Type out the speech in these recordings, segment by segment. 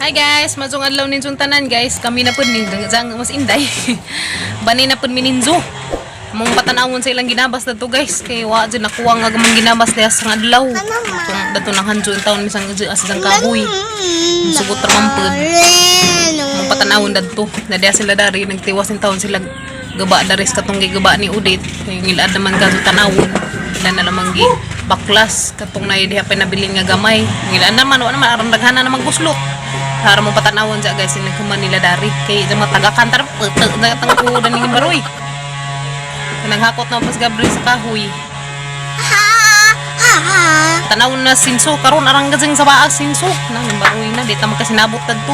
Hi guys, mazong adlaw ninyong tanan guys. Kami na pud ni jang mas inday. Bani na pud mininzo. Mong patanawon sa ilang ginabas dato guys. Kay wa jud nakuha nga gamang ginabas diha sa adlaw. Kung dato nang hanjo in taon misang asa sang kahoy. Sugot ra man pud. Mong patanawon dadto. Na diha sila dari nagtiwas in taon sila gaba daris katong gigaba ni Udit. Kay ngilad naman kadto tanawon. Ila na lamang gi baklas katong na diha pa nabilin nga gamay. Ngilad naman wa naman aron daghana naman kuslot. Para mo patanawon dya guys, nagkuman nila dari. Kay dyan matagakan tara pete na tang kudan ni baroy. Naghakot na pas Gabriel sa kahoy. Tanawon na sinso karon arang gazing sa baas sinso. Na baroy na di ta magkasinabot tadto.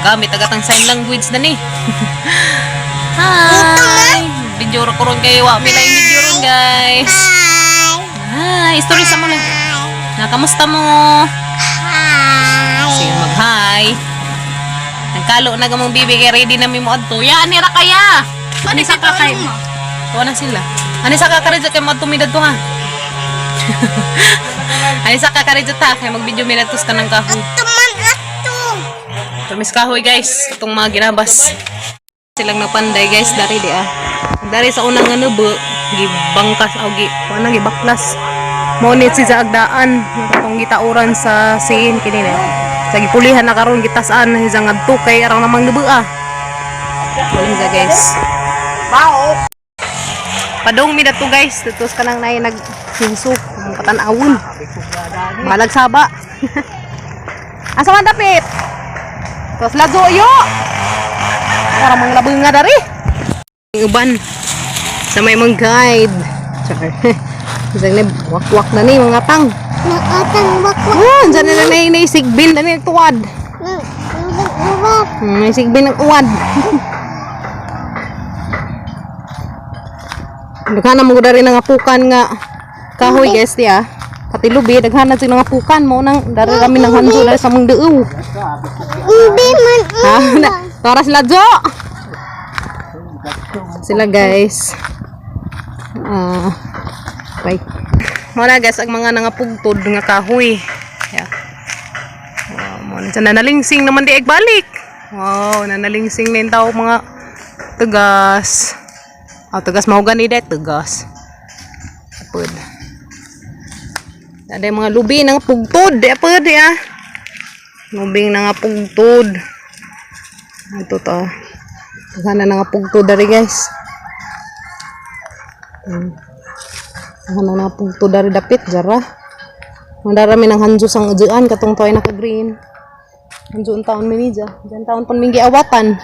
Gamit agatang sign language na ni. Hi. Video ra ko ron kay wa mi laing video ron guys. Hi, story sa mo lang. Nakamusta mo? Sige, mag-hi. Nagkalo na gamong bibi kay ready na mi mo adto. Ya, ani ra kaya. Ani sa kakay. Tuwa na sila. Ani sa kakaridyo kay mo adto mi dadto ha. Ani sa kakaridyo ta kay mag-video mi dadto sa kanang kahoy. Tumis kahoy guys, itong mga ginabas. Silang napanday guys, dari di ah. Dari sa unang ano bu, gibangkas o gi, wala gibaklas. Mo ni si agdaan, katong gitauran sa siin kini na. Sa gipulihan na karon gitas-an na siya ngadto kay arang namang nubo ah. Wala siya guys. Padong mi dato guys, datos kanang nay nagsinso, ang patan-awon. Balag saba. Asa man dapit? Tos lazo yo. Para mga labing nga dari. Uban sa may mga guide. Char. Isang na wakwak na ni mga tang. Oh, andyan na na na sigbin na ni tuwad. May sigbin ng uwad. Daghan na mo dari nga pukan nga kahoy guys di ah. Katilubi daghan na sila nga pukan mo nang dari kami nang hanjo na sa mong duo. Hindi man. Ha? Na, para sila Jo. Sila guys. Ah. Right. Mo na guys ang mga nangapugtod nga kahoy. Yeah. Wow, mo na siya nanalingsing naman di balik. Wow, nanalingsing na yung tao mga tugas. Ah, tugas mao gani dahil tugas. Apod. Ada yung mga lubi nang pugtod, di apod di ah. Lubing nangapugtod. Ito to. Daghan na nangapugtod dari guys. Daghan na nangapugtod dari dapit jara. Mandarami ng hanjo sang ujuan katong toy naka-green. Hanjo ang taon mi niya. Diyan taon pon minggi awatan.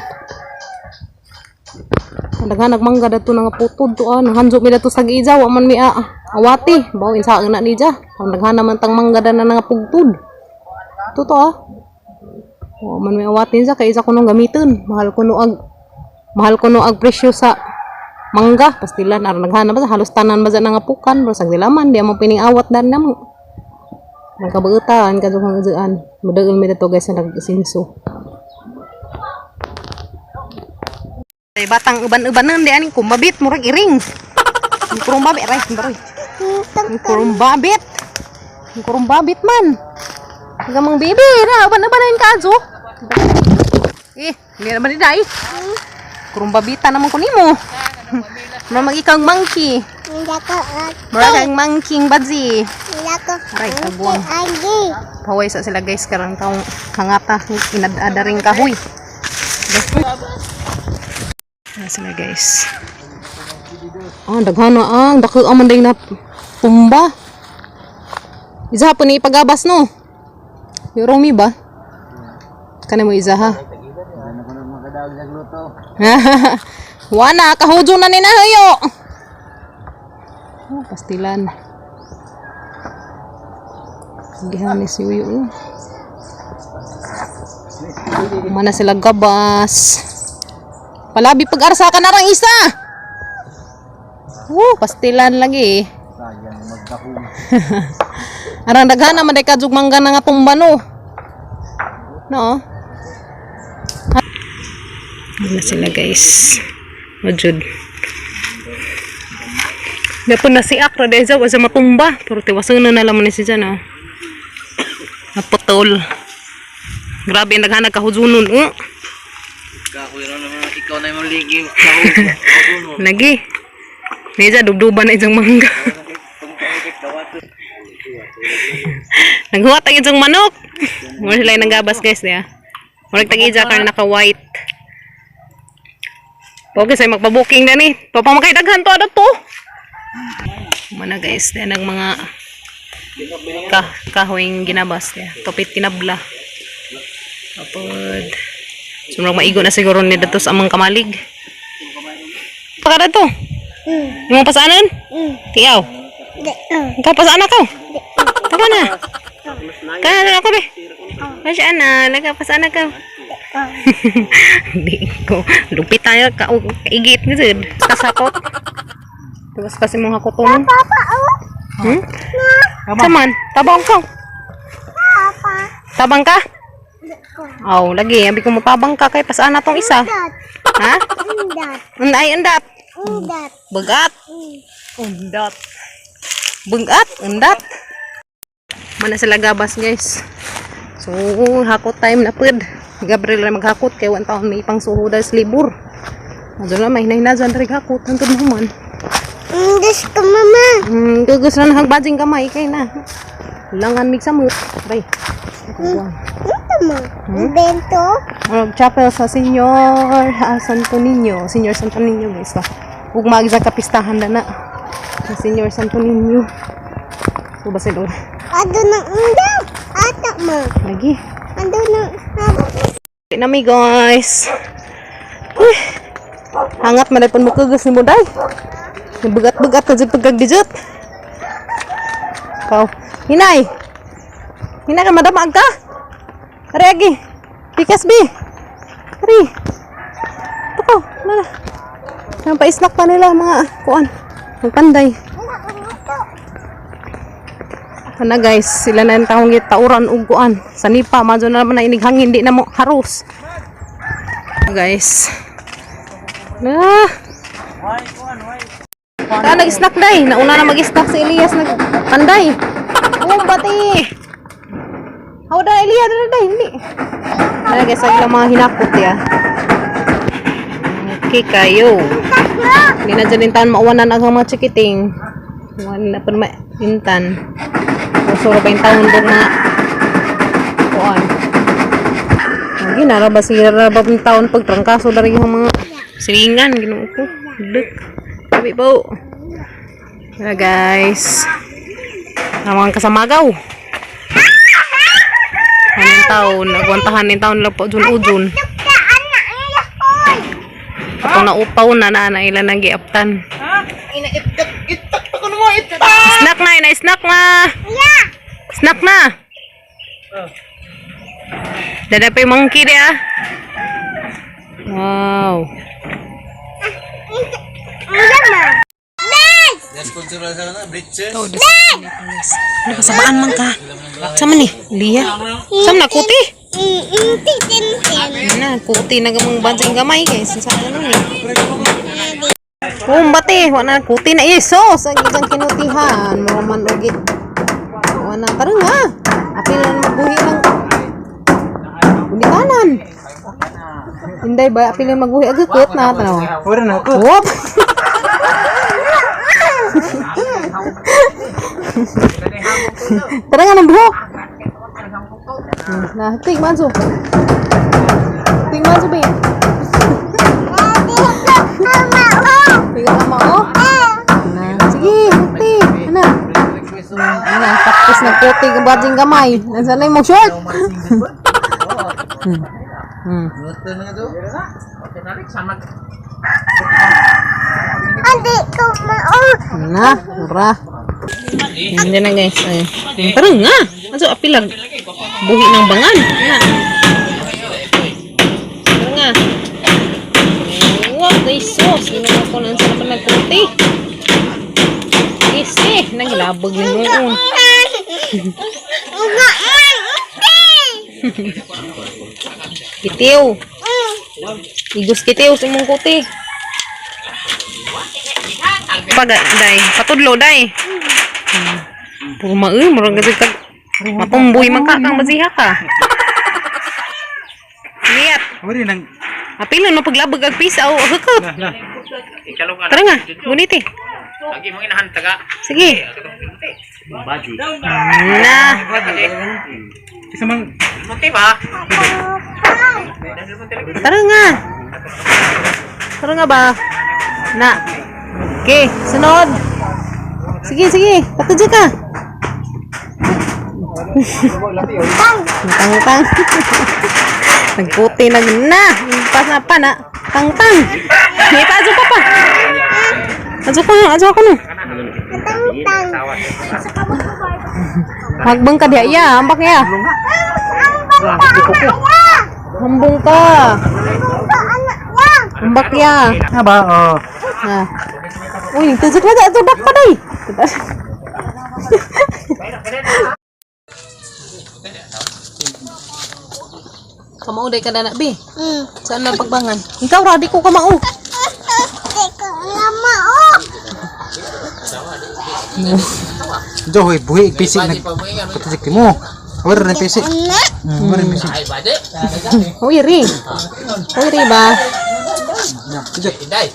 Ang daghan nagmangga dato nangaputod to ah. Nanghanjo mi dato sa giija wa man mi ah, awati. Baw insa na niya. Ang daghan naman tang mangga da na nangapugtod. Ito to ah. Wa man may awatin sa kay isa ko nung gamiton. Mahal ko no ag presyo sa mangga pastilan aron naghanap ba halos tanan ba sa nangapukan bro sa dilaman di mo pining awat dan namo. Nagkabuutan kadto kang ujuan. Mudaol mi dato guys sa nagsinso. Ay batang uban-ubanan di aning kumabit murag iring. Ang kurumbabit ray, baroy. Ang kurumbabit. Ang kurumbabit man. Gamang baby na uban-ubanan ka azo. Eh, hindi naman ni Day. Kurumbabita naman ko nimo. Murag ikaw ang monkey. Murag kang monkey badzi. Aray, kabuang. Paway sa sila guys karang taong hangata inad-ada ring kahoy. Ano sila guys. Ah, daghan na ang dako ang manday na tumba. Isa po ni ipagabas no. Yung Romy ba? Kana mo isa ha? Wana, kahujo na ni nahayo. Oh, pastilan. Gihan ni si Uyo. Oh. Mana sila gabas. Palabi pag-arsa ka na rang isa. Oh, pastilan lagi. Sayang magdahong. Arang daghan naman day kadjug mangga na nga tumba no. No. Ano sila guys. Majud. Dapat na si Akra dahil sa wasa matumba. Pero tiwasan na naman ni si Jan oh. Naputol. Grabe ang daghan nagkahujunon. Oh. Kahoy ra naman ikaw na yung ligim. Kahoy. Lagi. Nija dubduban na isang mangga. Naghuwat ang isang manok. Mura sila yung nanggabas, guys, niya. Murag tag-ija ka na naka-white. Okay, say magpa-booking na ni. Papamakay daghan to ano to. Mana guys, yan ang mga kahoyng ginabas niya. Topit tinabla. Tapod. Sumrang maigo na siguro ni dato sa amang kamalig. Paka to. Yung pasaanan? Tiyaw. Di oh. Ikaw pasaan ako. Tama na. Kaya na ako be. Pasaan na, nagpasaan ako. Hindi ko. Lupit tayo ka kaigit ni Zed. Kasakot. Tapos kasi mong hakoton. Papa oh. Hmm? Saman, tabang ka. Papa. Tabang ka? Di ko. Aw, lagi. Abi ko matabang ka kay pasaan na tong isa. Dat. Ha? Dat. Ay, undat. Dat. Bagat. Undat. Bungat, undat. Mana sila gabas, guys. So, hakot time na pud. Gabriel na maghakot kay wan taon may pangsuho dahil sa libur. Adyo na may hinahina dyan rin hakot hantod mo man. Gusto ko mama. Gugus na nahagbadjing kamay kay na. Langan mig samot. Bay. Ito mo. Bento. Murag chapel sa Senyor Santo Niño. Senyor Santo Niño, guys. Ba. Ug maagsa kapistahan na na. Sa Senyor Santo Niño. So, basin ora. Ado ng undap. Ata mo. Lagi. Ado ng Okay na mi, guys. Uy. Hangat man pun mo kugus ni Buday. Bugat-bugat ka jud pagkagdijot. Kaw. Hinay. Hinay ka madamag ka. Regi. Pikas bi. Ari. Tuko, na. Nang pa-snack pa nila mga kuan. Magpanday. Ana guys, sila na yung taong gitauran og kuan. Sa nipa, madyo na naman na inig hangin, di na mo haros. Guys. Na. Ta nag-snack day. Nauna na mag-snack si Elias nagpanday. Oh, bati. How da Elias dali day, hindi. Ana guys, ang ilang mga hinakot ya. Okay kayo. Hindi na dyan yung taon mauwanan ang mga chikiting. Wala na pa maintan. Usuro pa yung taon doon mga kuan. Lagi naraba sira ba yung taon pagtrangkaso dari yung mga silingan ginoo ko. Look. Sabi po. Tara guys. Ang mga kasamagaw. Anong taon? Nagwantahan ng taon lang po dun ujun. Ato na upaw na na na ila nang giaptan. Snack na, ina, snack na. Snack na. Dada pa yung monkey di ah. Wow. Ano kasabaan man ka? Sama ni? Liya? Sama na kuti? Na, kuti na gamang bansing gamay guys. Sa ano ni? Kumbate, wala kuti na isos. Ang isang kinutihan. Mga man ugit. Wala tara nga. Apil na magbuhi ng unitanan. Hinday ba? Apil na magbuhi. Agakot na. Tanawa. Wala na ako. Whoop! Tara nga ng buhok. Na, tig manso. Tig manso, babe. Tig ka mao. Na, sige, hukti. Ana. Ana, tapos nagputi ang bading gamay. Nasa na yung short. Adi ko mao. Na, mura. Hindi na guys. Ay. Tara nga. Aso, apilag. Buhi ng bangan. Nga. Tara nga. Wow, day sauce. Ginawa ko lang sa naman nagkunti. Isi, naglabog na noon. Kitiw. Igos kitiw sa imong kuti. Pag, day. Patudlo, day. Puro maul, murag kasi kag matumboy man ka kang basiha ka. Wari nang Apil na no paglabag ag pisa o hukop. lah lah. Tara nga, guniti. Lagi mong inahan taga. Sige. Baji. Na. Isa man Munti ba? Tara nga. Tara nga ba? Na. Okay, sunod. Sige, sige. Patudyo ka. Tang tang. Nagputi nag na. Pas na pa na. Tang tang. May pa adyo ka pa. Adyo ko no, adyo ako no. Tang-tang. Magbang ka diya ya, ambak ya. Hambong ka. Ambak ya. na ba oh. Na. Uy, tujuk na dyan. Tubak pa day. Kamao day ka na na, bi. Saan na pagbangan? Ikaw, ra, di ko kamao. Di ko na mao. Jo hoy buhi pisik nag patijik mo. Wari nang pisik. Anak. Wari pisik. Ay, baji. Uy, ri. Uy, ri ba? Na, tijik. Inday.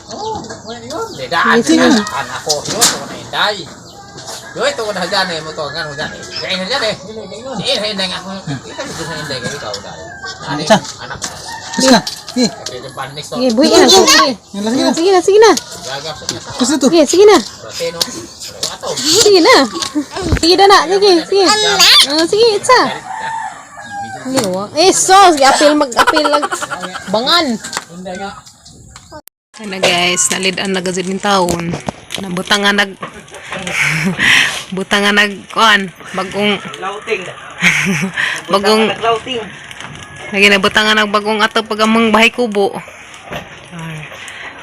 Inday. Sige. Anak ko, yun, ito na Inday. Yun, ito na dyan eh, mo to, nga, dyan eh. Kaya na dyan eh. Sige, Inday nga. Ikaw dito sa Inday, kayo ikaw dahil. Isa. Anak. Kus na. Eh, Kasi yung panis to. Sige, buhi na. Sige. yan lang sige na. Sige na, sige na. Gagap sa kata. Kus na to. Sige, sige na. Roteno. Ato. Sige na. Sige na na. Sige, sige. Ah, sige, itsa. Sige, wa. Eh, so, sige, apil, mag-apil lang. Bangan. Inday nga. Ano guys, nalidan na gazid ng taon. Nabutang nga nag butang nga nag kuan, bagong Lauting. bagong Lauting. lagi na butang nga nag bagong atop pag among bahay kubo.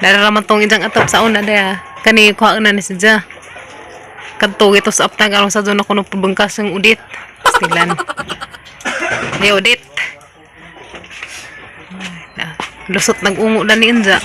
Dara man tong isang atop sa una daya. Kani kuha na ni siya. Kadto gito sa aptag aron sa doon ako nagpabangkas ng udit. Stilan. Ni udit. Ay, na, lusot nag-ungo na ni Inja.